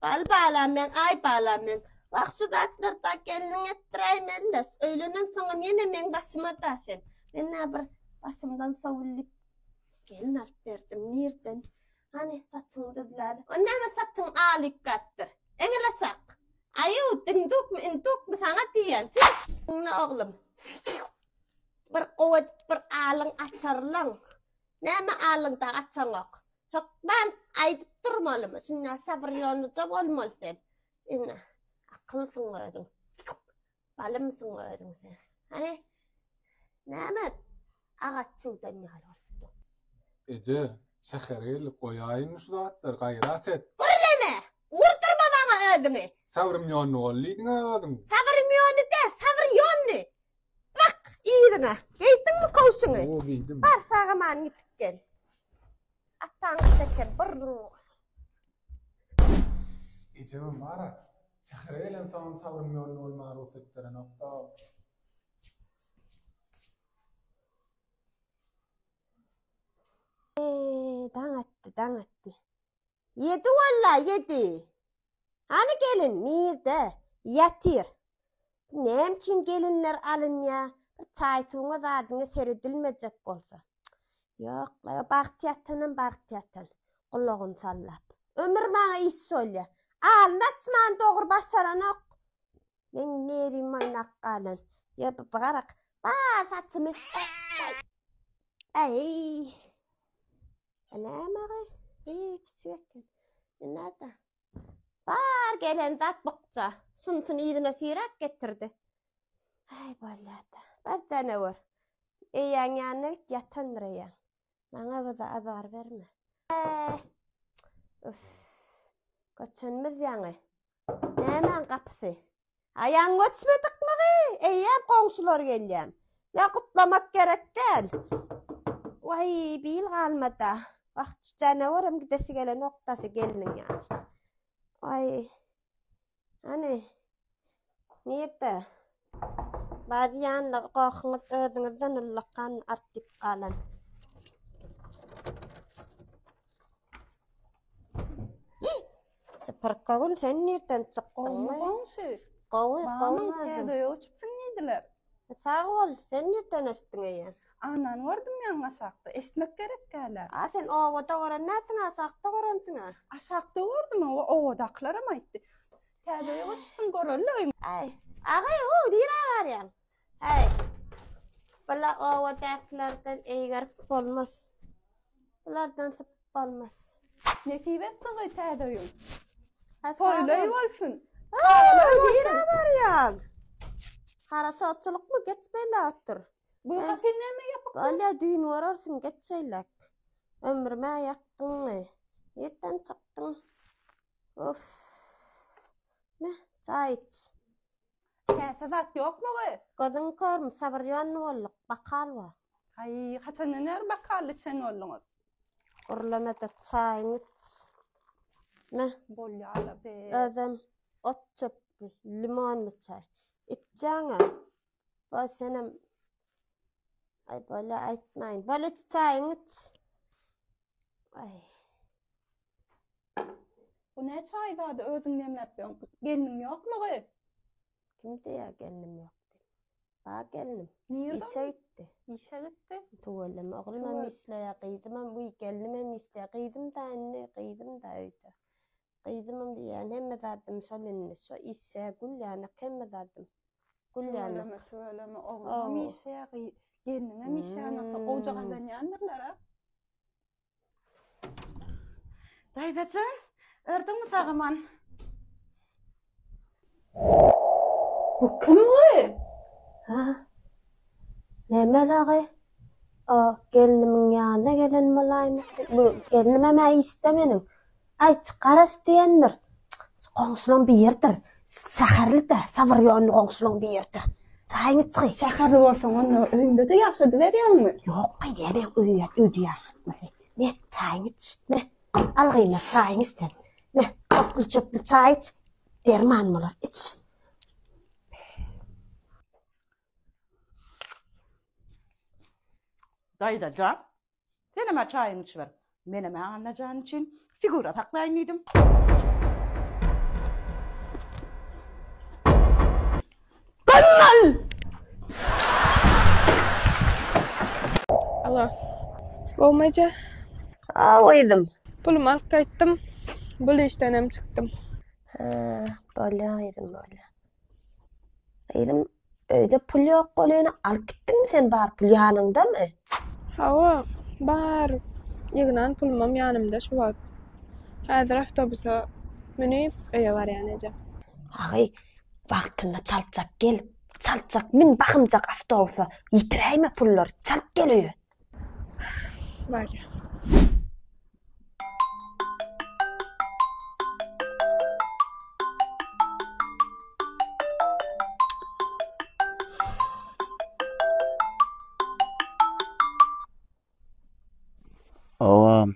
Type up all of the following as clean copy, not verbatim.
Bal balam meň, aý balam meň. Wah şu zatlary da gelniň etdiräýmeli-le. Öýlenensoňam ýene meň başyma-da sen. Men-ä bir başymdan sowulyp gelin alyp berdim. Nirden? Hany saçyňy düzläli. O näme saçyň alyp gapdyr? Eňele çak. Aýu, dindukmy, indukmy saňa diýýän. Tüýs. Ine oglum. Bir gowy edip bir alyň açarlaň. Näme alyň da açaňok? Hökman aýdyp durmalymy? Şunda sabyr ýolnuja bolmaly sen. Ine, akylsyň özüň. Balymsyň özüň sen. Hany, näme agaç çüwden ýaly bolupdyň. Eje, şähere geldik, goýaýynmy şu zatlary, gaýrat et. Gürleme! Urdurma maňa özüňi. Sabrym ýonny boldy diýdiň-ä özüň. Sabrym ýonny däl, sabyr ýonny. Bak, yzyňa. Geýdiňmi kowşuňy? Hawa, geýdim. Bar, sag-aman gitip gel. Ataňy çeken burnuň. Ejemem bar-a, şähere gelensoňam sabrym ýonny bolmaga rugsat berenok-da. Eý, daň atdy, daň atdy. Ýedi walla, ýedi. Hany gelin, nirde? Ýatyr. Näme üçin gelinler alynýa? Bir çaý-suwuňa zadyňa seredilmejek bolsa. Ýok-la, bagt ýatanam bagt ýatan. Gulagyny sallap. Ömür maňa iş bolýa. Alny açman dogry başaranok. Meň nerim oýnap galan. Ýa bu garak. Bar saçymy. Äý. Näme agy? Eý, kiçi eken. Ine-de. Bar gelen zat bukja. Şunusyny yzyna süýräp getirdi. Äý, bolýa-da. Bar janawer. Eýäň ýanyna git, ýatandyr eýäň. Maňa bize azar berme. Äý. Üf. Göçenimiz ýaňy. Nämäň gapysy? A ýaňy göçmedikmi? Eýýäm goňşular gelýän. Ýa gutlamak gerek däl. Waý, bil galmada. Wah, janawaram gidesi gelenok daşy gelniň ýany. Waý. Hany. Nirde? Barýanlar gohuňyz özüňizden ullakan artyp galan. Sypyrkagül sen nirden çykdyň? Gowymy goňşy? Gowy, gowy. Mamam täze öýe uçupsyň diýdiler. Sag bol, sen nirden eşitdiň eýýäm? Annany gördüm ýaňy aşakda. Eşitmek gerek däl-ä. A sen obada gören dälsiň, aşakda görensiň-ä. Aşakda gördüm, oba obadakylaram aýtdy. Täze öýe göçüpsiň, göreli öýüňi. Äý, agaý, how, nirä barýaň? Äý, bula obadakylardan eýgerip bolmaz. Bulardan sypyp bolmaz. Nesip etsin gyz täze öýüň. Toýly bolsun. Aý, nirä barýaň? Haraşatçylykmy? Geç beýle otur. Bu gapy näme ýapyk? Bolýa, düýn görersiň, geç şeýläk. Ömrüme ýakdyňmy? Nirden çykdyň? Uff. Me, çaý iç. Käse zat ýokmy we? Gözüň körmi, sabyrýanly bolduk, bakal bar. Haý, haçandan bäri bakally içen bolduňyz? Gürleme-de çaýyňy iç. Me. Bolýar-la be. Özem ot çöpli, limonly çaý. Içýäň-ä. Boý senem. Aý, bolýa, aýtmaýyn. Bol iç çaýyňy iç. Aý. Bu ne çaý zady özüň demläp ýöň? Gelniň ýokmy gyz? Kim diýýär gelnim ýok diýip? Bar gelnim. Nirde? Işe gitdi. Işe gitdi. Tüweleme oglumam işleýär, gyzymam, wiý gelnimem işleýär. Gyzym da indi, gyzym da öýde. Gyzymam diýýän hemme zadym şol indi. Şo işleýär, gül ýanak hemme zadym. Gül ýanak. Tüweleme, tüweleme oglumam işleýär, gelniňem işleýär, onsoň gowja gazanýandyrlar-a. Daýzajan, ördüňmi sag-aman? Bu kim bu? Ha? Näme lagy? O gelnimiň ýanyna gelen bolaýmy? Bu gelnimem-ä işde meniň. Aý, garaş diýendir. Şu goňşulaň biridir. Şäherli-de, sabyrýonly goňşulaň biridir. Çaýyňy içgi. Şäherli bolsaň, onda öýüňde-de ýaşadyberýäňmi? Ýok, aý, näme öýe, öýde ýaşatmasy. Me, çaýyňy iç. Me, al gyýma, çaýyňy iç sen. Me, otly-çöpli çaý iç, derman bolar, iç. Daýza jan, Senem-ä çaýyňy içiber. Menem-ä Annajan üçin figura saklaýyn diýdim. Gowmy eje? Hawa gyzym. Pulumy alyp gaýtdym. Bul işdenem çykdym. Hä, bolýa gyzym, bolýa. Gyzym, öýde pul ýok bolýany alyp gitdiňmi sen bar pul ýanyňdamy? Hawa, bar ýygnan pulumam ýanymda şu wagt. Häzir awtobusa münüp öýe barýan eje. Agy, wagtynda çaltjak gel, çaltjak min bahymjak awtobusa, ýitiräýme pullary, çalt gel öýe. Barýa. Hawa.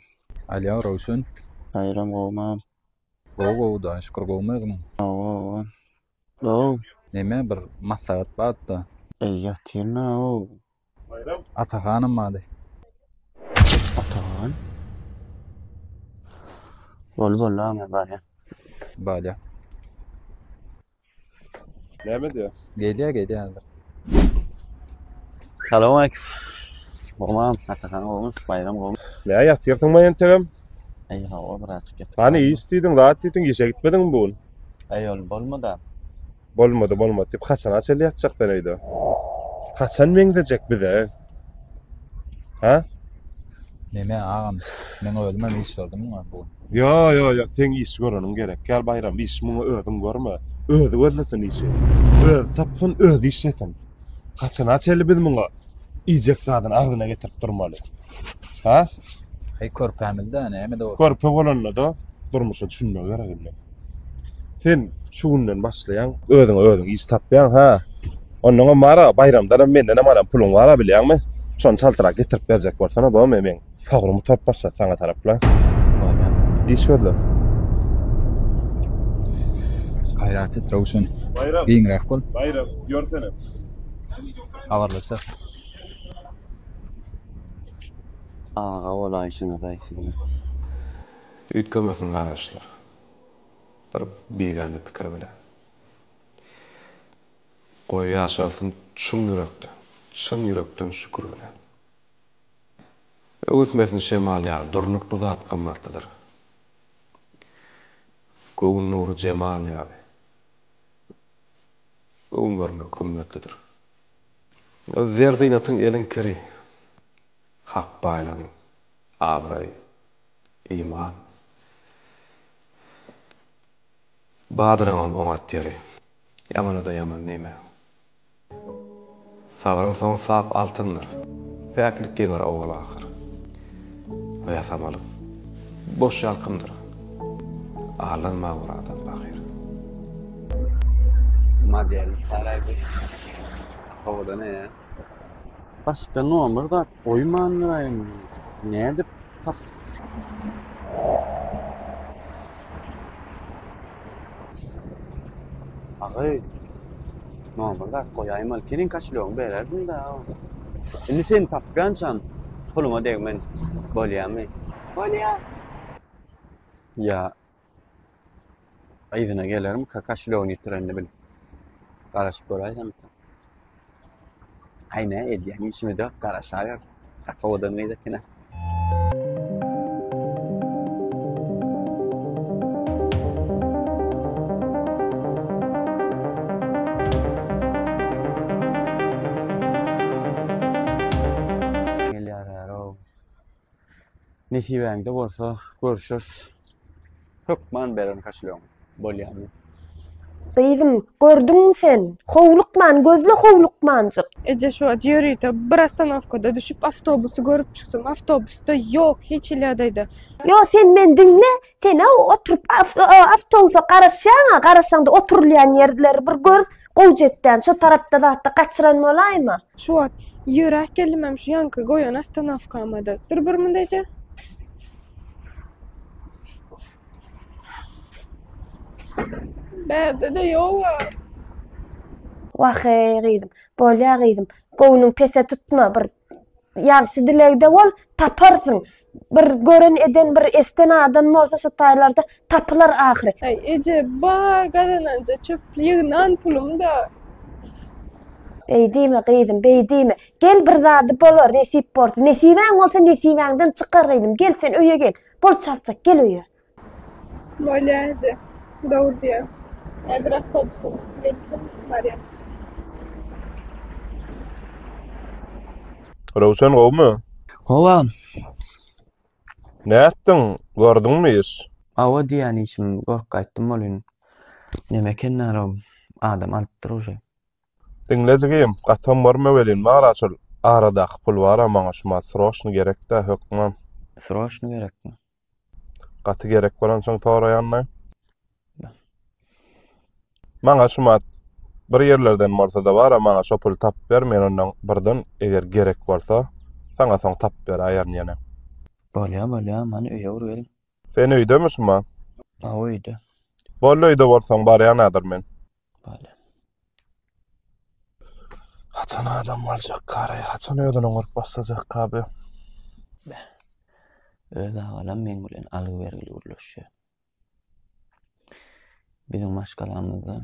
Alýo, Röwşen. Baýram gowmy? Gowy gowy Hudaýa şükür gowmy özüňiň? Hawa hawa. Gowy. Neme bir maslahat bardy-da. Eý ýatyryn-a-ow. Atahanam bardy. Atahan? Boldy boldy aga men barýan. Barýa. Näme diýýär? Gelýär gelýär häzir. Salowmaleýkim. Gowmam, Atahan gowmy? Baýram gowmy? Nä ýatyrsyňmy entegem? Eý hawa birazjyk ýatyp. Hany iş diýdiň, zat diýdiň, işe gitmediňmi bu gün? Eý ol bolmada. Bolmady, bolmady diýip haçana çenli ýatjak sen öýde? Haçan meňzejek bize? Ha? Neme agam, meň özümem iş gördüm muňa bu gün. Ýo, ýo, ýo, seň iş göreniň gerek däl Baýram, iş muňa özüň görme. Özi gözlesin işi. Özi tapsyn, özi işlesin. Haçana çenli biz muňa iýjek zadyny agzyna getirip durmaly? Ha? Heý körpämiz-dä, näme-de bolsa. Körpe bolanda-da durmuşa düşünmegi gerek indi. Sen şu günden başlaýaň, özüňe özüň iş tapýaň, ha? Onnoňam bar-a, Baýramdanam, mendenem alan puluň bar-a, bilýäňmi? Şony çaltrak getirip berjek bolsana, bormy, meň sabrym gutaryp başlady saňa tarapla. Bolýar. Iş gözle. Gaýrat et, Röwşen. Baýram. Giňräk bol. Baýram, ýörsene. Habarlaşarys. Aga bolaýşyňyz-aý siziň. Üýtgemesin garaşlar. Bir bigäne pikir bilen. Goý ýaşalsyn çuň ýürekden, çyn ýürekden şükür bilen. Öwüsmesin şemal ýaly durnukly zat gymmatlydyr. Göwün nury jemal ýaly. Göwün görmek hümmetlidir. Zer zynatyň eliň kiri. Hak baýlygyň abraýy. Iman. Badyryňam oňat ýeri. Ýamana-da ýaman diýme. Sabryň soňy sap altyndyr. Päklik ýeňer owal-ahyr. Bu ýasamalyk boş ýalkymdyr. Aldanma bir adam pahyr. Model garaýby. Owadan eýe. Başda nomer zat goýmandyraýyn. Nädip tap. Agy. Nomer zat goýaýmaly. Seniň koşelýogyňy bererdim-dä. Indi seni tapýançam puluňa degmen. Bolýamy? Bolýa. Ýa yzyna gelermika koşelýogyny ýitirenini bilip. Garaşyp göräýsem. Aý nä edýän işimiz ýok garaşaýar. Gaty owadan gyz eken-ä. Gelýär-ow. Nesibäňde bolsa görüşeris. Hökman bererin koşelýogyňy. Bolýamy? Gyzym, gördüňmi sen? Howlukman, gözle howlukmanjyk. Eje şu wagt ýörite bir ostanowkada düşüp awtobusy görüp çykdym. Awtobusda ýok hiç hili ýagdaýda. Ýo sen meni diňle, sen-ä oturyp awtobusa garaşýaň-a, garaşaňda oturylýan ýerleri bir gör, gowja etdän, şo tarapda zatda gaçyran bolaýma. Şu wagt ýöräp geldimem şu ýaňky goýan ostanowkama-da. Dur bir munda eje. Bärde-de ýog-a. Wah-eý, gyzym, bolýa gyzym, göwnüň pese tutma, bir ýagşy dilegde bol, taparsyň. Bir gören eden, bir eşden adam bolsa şu taýlarda tapylar ahyry. Äý, eje, bar gazananja çöp ýygnan pulum-da. Beý diýme gyzym, beý diýme. Gel bir zady bolar, nesip bolsa. Nesibäň bolsa nesibäňden çykar gyzym. Gel sen öýe gel. Bol çaltjak gel öýe. Bolýa eje. Dogry diýýäň. Häzir awtobusym gelsin, barýan. Röwşen gowumy? Hawa. Nätdiň? Gördüňmi iş? Hawa diýýän işim görüp gaýtdym welin. Neme ekenler-ow, adam alypdyr uje. Diňle jigim, gatam görme welin, bar-a şol aradaky pul bar-a maňa şumat sroçny gerek-dä hökman. Sroçny gerekmi? Gaty gerek bolansoň soraýanmy? Maňa şumat bir ýerlerden bolsa-da bar-a maňa şo puly tapyp ber, men ondan birden eger gerek bolsa, saňa soň tapyp beräýerin ýene. Bolýa, bolýa, many öýe bir geliň. Sen öýdemi şumat? Hawa öýde. Boldy öýde bolsaň barýan häzir men. Bolýa. Haçan adam boljak karaý, haçan özüni oňaryp başlajak bi? Beh. Öz agalam meň bilen algy-bergili gürleşýär. Biziň maşgalamyzda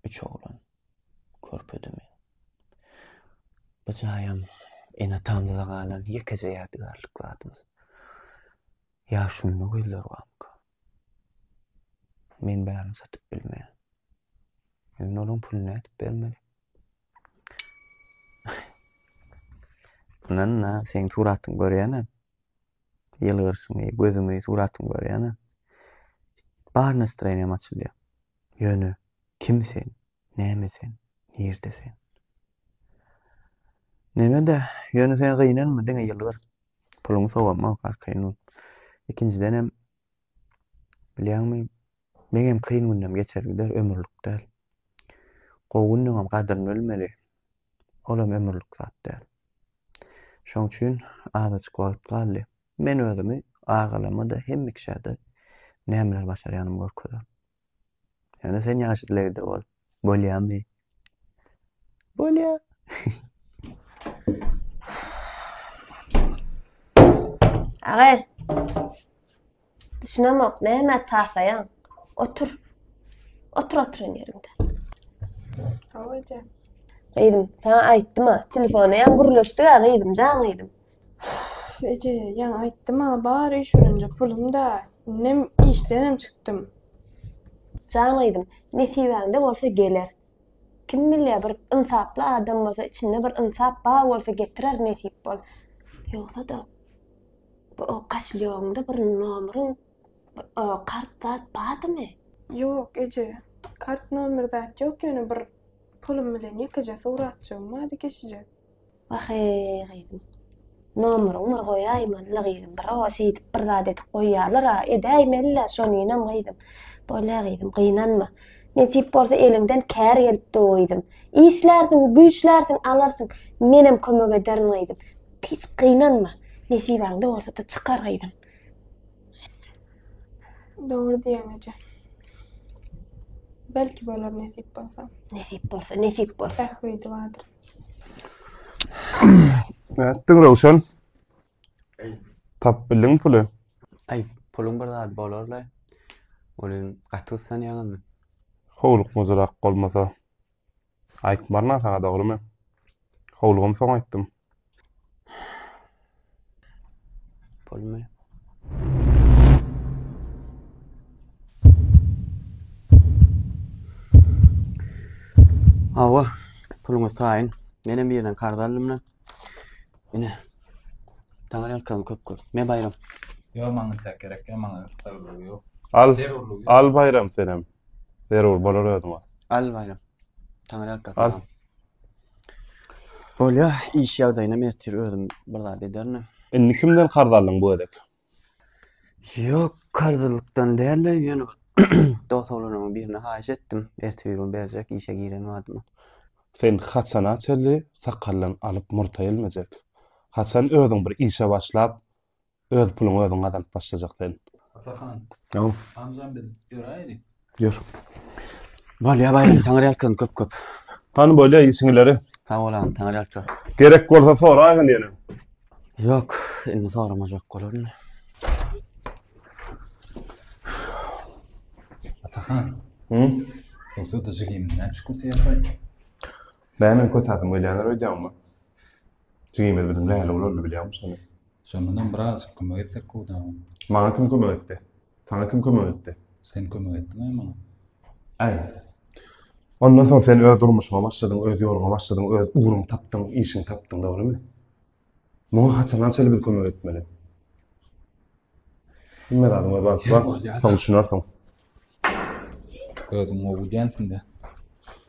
üç oglan, körpe-de men. Bu jaýam ene-atamyza galan ýekeje ýadygärlik zadymyz. Ýa şunda gözler barmyka? Men bärini satyp bilmeýän. Indi olaň puluny nädip bermeli? Ynanma, seň suratyňy görýänem. Ýylgyryşyňy, gözüňi, suratyňy görýänem. Bar nastroýeniýam açylýar. Ýöne kim sen? Näme sen? Nirde sen? Neme-de, ýöne sen gynanma, diňe ýylgyr. Puluňy sowamok, arkaýyn bol. Ikinjidenem, bilýäňmi, meňem kyn günlem geçer gider, ömürlik däl. Gowy günleňem gadyryny bilmeli. Olam ömürlik zat däl. Şoň üçin azajyk wagt galdy. Men özümi agalama-da, hemme kişä-de nämeler başarýanymy görkezerin. Ýöne sen ýagşy dilegde bol. Bolýamy? Bolýa. Aga. Düşünemok, nämä tasaýaň? Otur. Otur oturan ýeriňde. Hawa eje. Gyzym, saňa aýtdym-a, telefona ýaňy gürleşdik-ä gyzym, jan gyzym. Eje, ýaňy aýtdym-a, bar üýşürenje pulum-da. Indem işdenem çykdym. Jan gyzym, nesibäňde bolsa geler. Kim bilýär, bir ynsaply adam bolsa, içinde bir ynsap bar bolsa getirer nesip bol. Ýogsa-da, bu o kaşlýogyňda bir nomeriň kart zat bardymy? Ýok, eje, kart nomer zat ýok, ýöne bir pulum bilen ýekeje suratjygym bardy kiçijek. Wah-eý, gyzym. Nomeryňy bir goýaýmaly-la gyzym. Bir o şeýdip bir zat edip goýýarlar-a. Edäýmeli-le şonynam gyzym. Bolýa gyzym, gynanma. Nesip bolsa eliňden kär gelip dur gyzym. Işlärsiň, güýçlärsiň, alarsyň. Menem kömek ederin gyzym. Hiç gynanma. Nesibäňde bolsa-da çykar gyzym. Dogry diýýäň eje. Belki bolar nesip bolsa. Nesip bolsa, nesip bolsa. Bähbidi bardyr. Nätdiň Röwşen? Tapyp bildiňmi puly? Aý, puluň bir zady bolar-la. Welin gaty gyssanýaňyzmy? Howlukmajyrak bolmasa. Aýtmaryn-a saňa dogrymy. Howlugam soň aýtdym. Pulmy? Hawa, puluňyz taýyn. Menem birinden karz aldym-da. Ine. Taňry ýalkasyn köp köp. Me Baýram. Ýok, maňa entek gerek däl, maňa zerurlygy ýok. Al, Zerurlygy ýok. al Baýram senem. Zerur bolar özüňe. Al Baýram. Taňry ýalkasyn. Al. Bolýa, iş ýagdaýynam ertir özüm bir zat ederin. Indi kimden karz aldyň bu gezek? Ýok, karzlykdan däl-de, ýöne dost oglanlaryň birine haýyş etdim. Ertir gün berjek, işe giren badyma. Sen haçana çenli sakaldan alyp murta gelmejek? Haçan özüň bir işe başlap, Öz puluňy özüň gazanyp başlajak sen. Atahan. Haw. Hamzam biz ýöräýeli. Ýör. Bolýa Baýram Taňryýalkasyn köp köp. Hany bolýa işiň ileri. Sag bol agam Taňryýalka. Gerek bolsa soraýgyn ýene. Ýok, indi soramajak bolaryn. Atahan. Hı? Ýogsa-da jigimiň näme üçin köse ýapaý? Bä men kösäsim gelýändir öýdýäňmi? Jigimiz biziň läle bolarly bilýäňmi şony? Şondanam birazjyk kömek etsek gowy da. Maňa kim kömek etdi? Saňa kim kömek etdi? Sen kömek etdiň-ä maňa. Aý. Ondan soň sen öz durmuşyňa başladyň, öz ýoluňa başladyň, öz ugruňy tapdyň, işiňi tapdyň, dogrymy? Muňa haçandan çenli biz kömek etmeli? Hemme zadyň öz wagty bar. Soň düşünersiň. Özüň gowy bilýänsiň-dä.